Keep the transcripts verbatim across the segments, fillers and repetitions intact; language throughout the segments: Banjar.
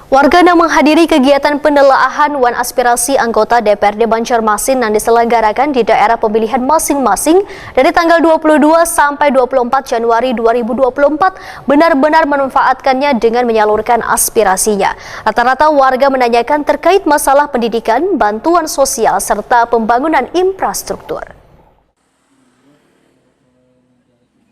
Warga nang menghadiri kegiatan penelaahan wan aspirasi anggota D P R D Banjarmasin nang diselenggarakan di daerah pemilihan masing-masing dari tanggal dua puluh dua sampai dua puluh empat Januari dua ribu dua pulu empat benar-benar memanfaatkannya dengan menyalurkan aspirasinya. Rata-rata warga menanyakan terkait masalah pendidikan, bantuan sosial, serta pembangunan infrastruktur.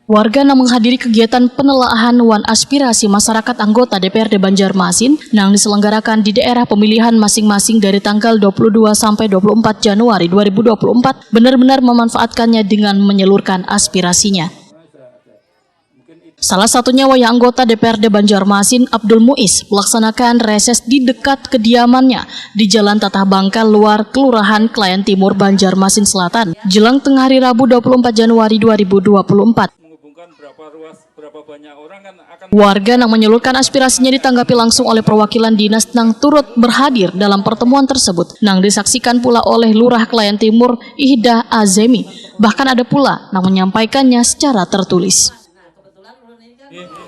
Warga nang menghadiri kegiatan penelaahan wan aspirasi masyarakat anggota D P R D Banjarmasin nang diselenggarakan di daerah pemilihan masing-masing dari tanggal dua puluh dua sampai dua puluh empat Januari dua ribu dua puluh empat benar-benar memanfaatkannya dengan menyalurkan aspirasinya. Salah satunya wayah anggota D P R D Banjarmasin, Abdul Muiz, melaksanakan reses di dekat kediamannya di Jalan Tatah Bangka Luar, Kelurahan Klayan Timur, Banjarmasin Selatan, jelang tengah hari Rabu dua puluh empat Januari dua ribu dua puluh empat. Warga nang menyalurkan aspirasinya ditanggapi langsung oleh perwakilan dinas nang turut berhadir dalam pertemuan tersebut, nang disaksikan pula oleh Lurah Klayan Timur, Ihda Azemi. Bahkan ada pula nang menyampaikannya secara tertulis.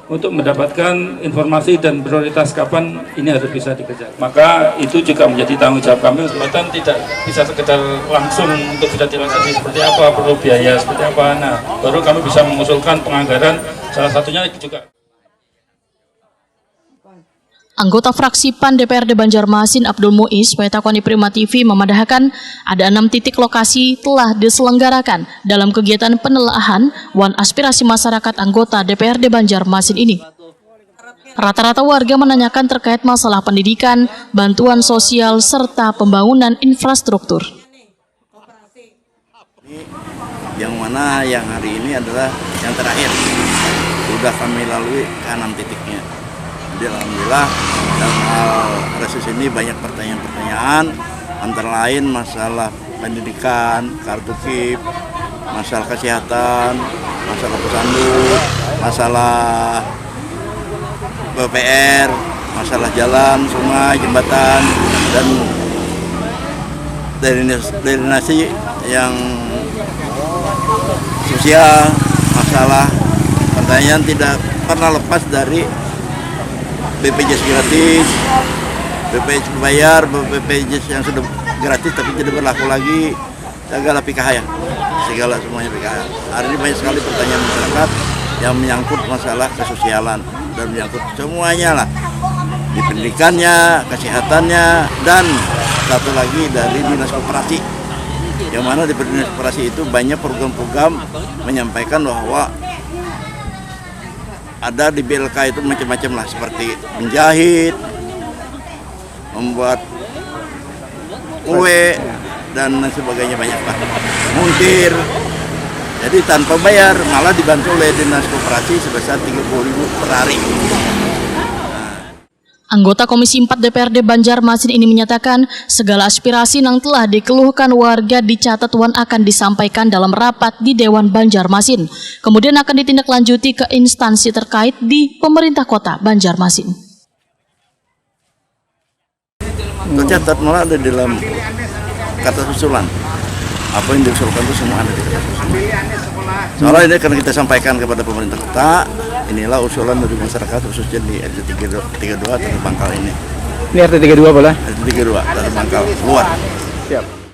Untuk mendapatkan informasi dan prioritas kapan ini harus bisa dikerjakan. Maka itu juga menjadi tanggung jawab kami, kesempatan tidak bisa sekedar langsung untuk sudah dilaksanakan seperti apa, perlu biaya seperti apa. Nah, baru kami bisa mengusulkan penganggaran, salah satunya juga. Anggota fraksi pan D P R D Banjarmasin, Abdul Muiz, wayah takoni Prima T V, mamadahakan ada enam titik lokasi telah diselenggarakan dalam kegiatan penelaahan wan aspirasi masyarakat anggota D P R D Banjarmasin ini. Rata-rata warga menanyakan terkait masalah pendidikan, bantuan sosial, serta pembangunan infrastruktur. Ini yang mana yang hari ini adalah yang terakhir sudah kami lalui ke enam titiknya. Jadi alhamdulillah dalam hal reses ini banyak pertanyaan-pertanyaan, antara lain masalah pendidikan, kartu kip, masalah kesehatan, masalah pesandu, masalah P P R, masalah jalan, sungai, jembatan, dan drainasi yang sosial, masalah pertanian tidak pernah lepas dari B P J S gratis, B P J S bayar, B P J S yang sudah gratis tapi tidak berlaku lagi, segala P K H ya, segala semuanya P K H. Hari ini banyak sekali pertanyaan masyarakat yang menyangkut masalah kesosialan dan menyangkut semuanya lah, di pendidikannya, kesehatannya, dan satu lagi dari dinas koperasi, yang mana di dinas koperasi itu banyak program-program menyampaikan bahwa ada di B L K itu macam-macam lah, seperti menjahit, membuat kue dan lain sebagainya, banyak lah, mungkir. Jadi tanpa bayar, malah dibantu oleh dinas koperasi sebesar tiga puluh ribu per hari. Anggota Komisi empat D P R D Banjarmasin ini menyatakan segala aspirasi nang telah dikeluhkan warga dicatat wan akan disampaikan dalam rapat di Dewan Banjarmasin, kemudian akan ditindaklanjuti ke instansi terkait di pemerintah kota Banjarmasin. Tercatat malah ada di dalam kata susulan. Apa yang diusulkan itu semua ada di kata susulan. Soalnya ini akan kita sampaikan kepada pemerintah kota, inilah usulan dari masyarakat khususnya di R T tiga dua, tiga dua Tata Bangkal ini. Ini R T tiga dua boleh? R T tiga dua, Tata Bangkal, luar. Siap.